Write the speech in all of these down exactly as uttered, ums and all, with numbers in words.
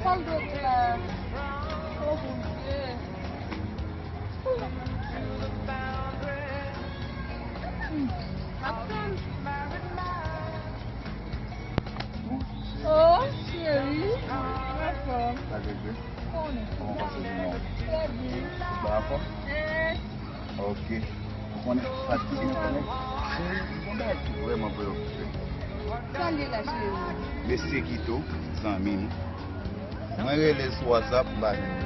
Pral dòmi la. Oh, Bondye. Hmm. M ap tann. Oh, cheri. Anfòm. Sa k rive? Konnen. Kòman pase jounen w? Trè byen. Ou pa anfòm? Eh. Ok. Ou konnen, fatige, ou konnen. Cheri, m gon bagay ki vrèman preokipe m. Sa l ye la, cheri? Mesye Guito, zanmi m, mwen rele l sou WhatsApp, m pa jwenn li.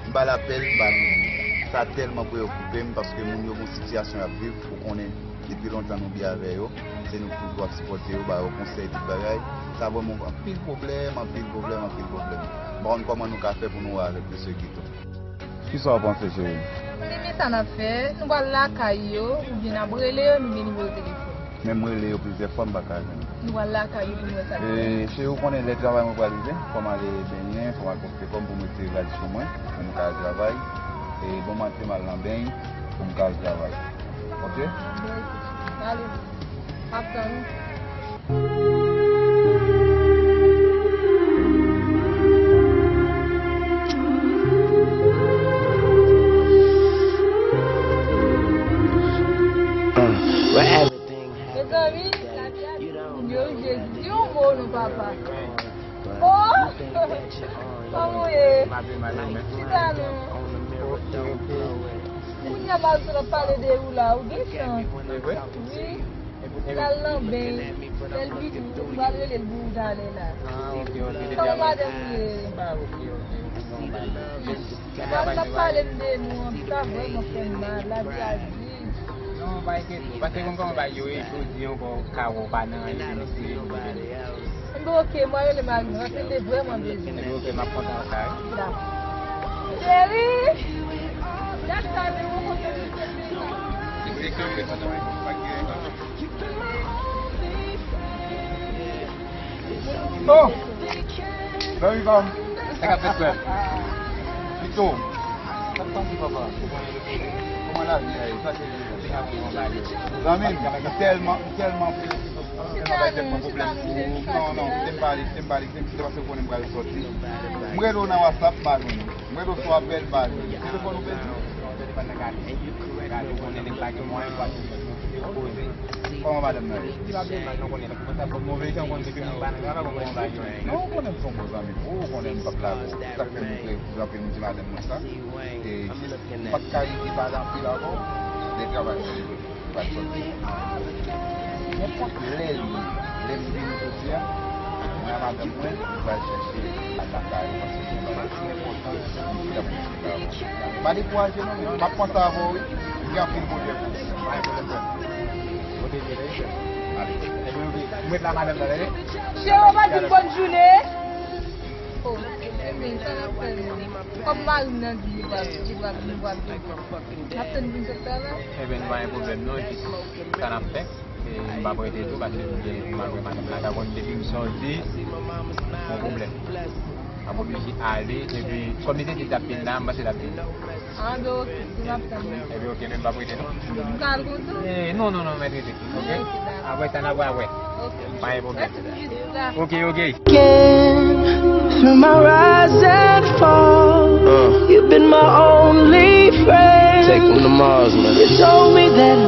M ba l apèl, m pa jwenn li. Sa tèlman preokipe m paske moun yo gon sitiyasyon y ap viv, ou konnen, depi lontan nou byen avè yo. Se nou ki toujou ap sipòte yo, ba yo konsèy, tout bagay. Sa ban m anpil pwoblèm, anpil pwoblèm, anpil pwoblèm. M pa konn kòman nou ka fè pou nou wè avèk mesye Guito. Kisa w panse, cheri? M renmen sa n ap fè. Nou pral lakay yo, oubyen n ap rele yo, nou gen nimewo telefòn. Men m rele yo plizyè fwa, m pa ka jwenn yo. Nou pral lakay yo pou n wè sa k gen. E, cheri, ou konnen lè travay mwen pral rive, fò m ale benyen, fò m al pwofite fò m pou m retire rad sou mwen, pou m ka al travay. E bon maten, m al nan beny, pou m ka al travay. Ok? Bon, ale. M ap tann ou. Mezanmi, lavi a di moun yo, Jezi, di yon mo non, papa. Oh! Kòman w ye? Chita non. Kounye a m ap pale de ou la, ou gen chans. Wi. L al nan beny, lè l vini, m pral rele l pou ou talè la. Ah, ok, ok. Kòman madanm ou ye? Ba, ok, ok. Bon, ba, ba. L ap pale m de nou, sa vrèman fè m mal, lavi a di. Non, ba, enkyète, paske konn kòman bagay yo ye, jodi ankò, Kawo pa nan anyen, mesye. Enben, ok, mwen rele mari mwen, paske m te vrèman bezwen. Enben, ok, m ap kontan sa, wi. Dakò. Cheri! Gad sa, men mwen kontan de se peyi. Mesye kanpe pandan mwen pa gen. Oh! Zanmi pa m. Sa k ap fèt, frè m? Pito. Sa k pase, papa? Kòman lavi a ye? Sa se... Zanmi m, m tèlman, m tèlman preokipe, m tèlman bay tèt mwen pwoblèm pou ou. Non, non, kite m pale, kite m pale, kite m, se paske ou konnen m pral sòti. M rele w nan WhatsApp, m pa jwenn ou. M rele w sou apèl, m pa jwenn ou. Telefòn ou pèdi? Kòman madanm nan ye? Non, ou konnen m se yon bon zanmi pou ou, ou konnen m p ap lage w. Se sa k fè m te, anpil moun di madanm mwen sa. E, m pa t ka rete pale anpil avè w. De travay mwen, m pral sòti. Nenpòt lè l ye, lè m vini jodi a, mwen ak madanm mwen, nou pral chèche lakay ou, paske se yon bagay ki enpòtan, nou te ap diskite avè w. Pa dekouraje non, men m ap panse avè w, wi. M gen anpil pwojè pou ou. Pa gen pwoblèm, frè m. Bon, te byen, wi, frè m. Ale. Ebyen, ok. M ret la, madanm nan, tande? Cheri, w pa di m bòn jounen? Oh, ebyen, sa n ap fè menm? Kòm mari m nan di li pral, li pral, li pral vini. N ap tann vin sot travay. Ebyen, nou pa gen pwoblèm non, jis sa n ap fè. E m p ap rete tou, paske m gen, m ap wè madanm la, ta konn depi m sòti, gon pwoblèm. M ap oblije ale, epi kòm li te di l t ap vin la, m panse l ap vin. Ah, ben, ok, m ap tann li. Ebyen, ok, men m p ap rete non. M ka al konsa? Eh, non, non, non, mèt rete, ok? Ok, dakò. Apre sa, n ap wè. Ok. Pa gen pwoblèm. Mèsi pou vizit la. Ok, ok. Again, through my rise and fall, uh, you've been my only friend. Take 'em to Mars, man. You told me that